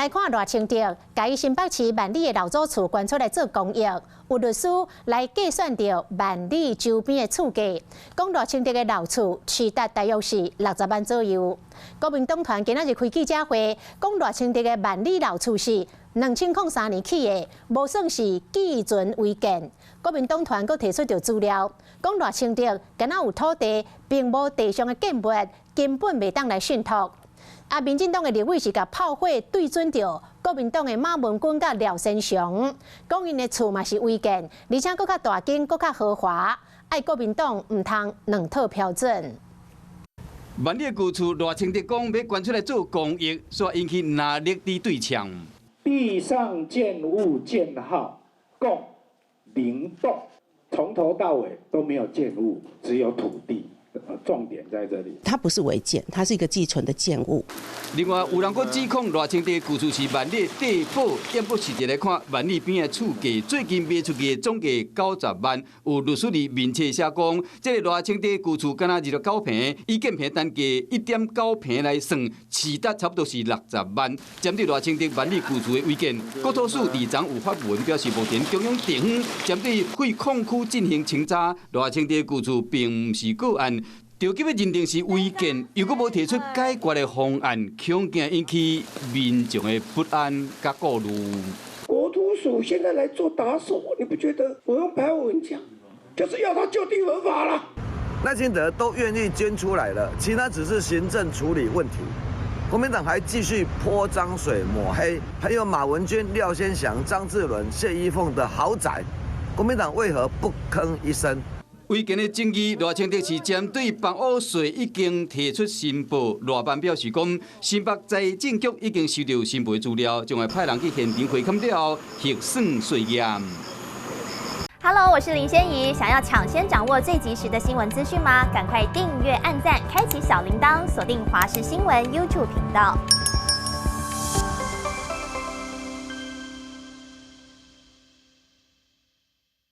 來看賴清德，共新北市萬里的老祖厝捐出來做公益，有律師來計算著萬里周邊的厝價，講賴清德的老厝市值大約是60萬左右。國民黨團今仔日開記者會，講賴清德的萬里老厝是2003年起的，無算是既存違建。國民黨團閣提出著資料，講賴清德敢若有土地，並無地上的建物，根本袂當來信託。啊！民進黨的立委是共炮火對準著國民黨的馬文君佮廖先祥，講𪜶的厝嘛是違建，而且閣較大間，閣較豪華，愛國民黨毋通兩套標準。萬里的舊厝賴清德講欲捐出來做公益，煞引起藍綠的對嗆。地上建物建號共0棟，從頭到尾都沒有建物，只有土地。重點在這裡，它不是違建，它是一個既存的建物。另外，有人閣指控賴清德舊厝是萬里地堡，毋過實際來看，萬里邊的厝價最近賣出去的總價90萬。有律師佇面冊寫講，這个賴清德舊厝敢若29坪，以建坪單價1.9坪來算，市值差不多是60萬。針對賴清德萬里舊厝的違建，國土署佇昨有發文表示，目前中央地方針對廢礦區進行清查，賴清德舊厝並毋是個案。著急欲認定是違建，又閣無提出解決的方案，恐驚引起民眾的不安佮顧慮。國土署現在來做打手，你不覺得？我用白話文講，就是要他就地合法了。賴清德都願意捐出來了，其他只是行政處理問題。國民黨還繼續潑髒水抹黑，還有馬文君、廖先祥、張志倫、謝依鳳的豪宅，國民黨為何不吭一聲？違建的爭議，賴清德是針對房屋稅已經提出申報，賴辦表示講，新北財政局已經收到申報資料，將會派人去現場會勘了後核算稅額。 Hello，我是林仙怡，想要搶先掌握最及時的新聞資訊嗎？趕快訂閱、按讚、開啟小鈴鐺，鎖定華視新聞 YouTube 頻道。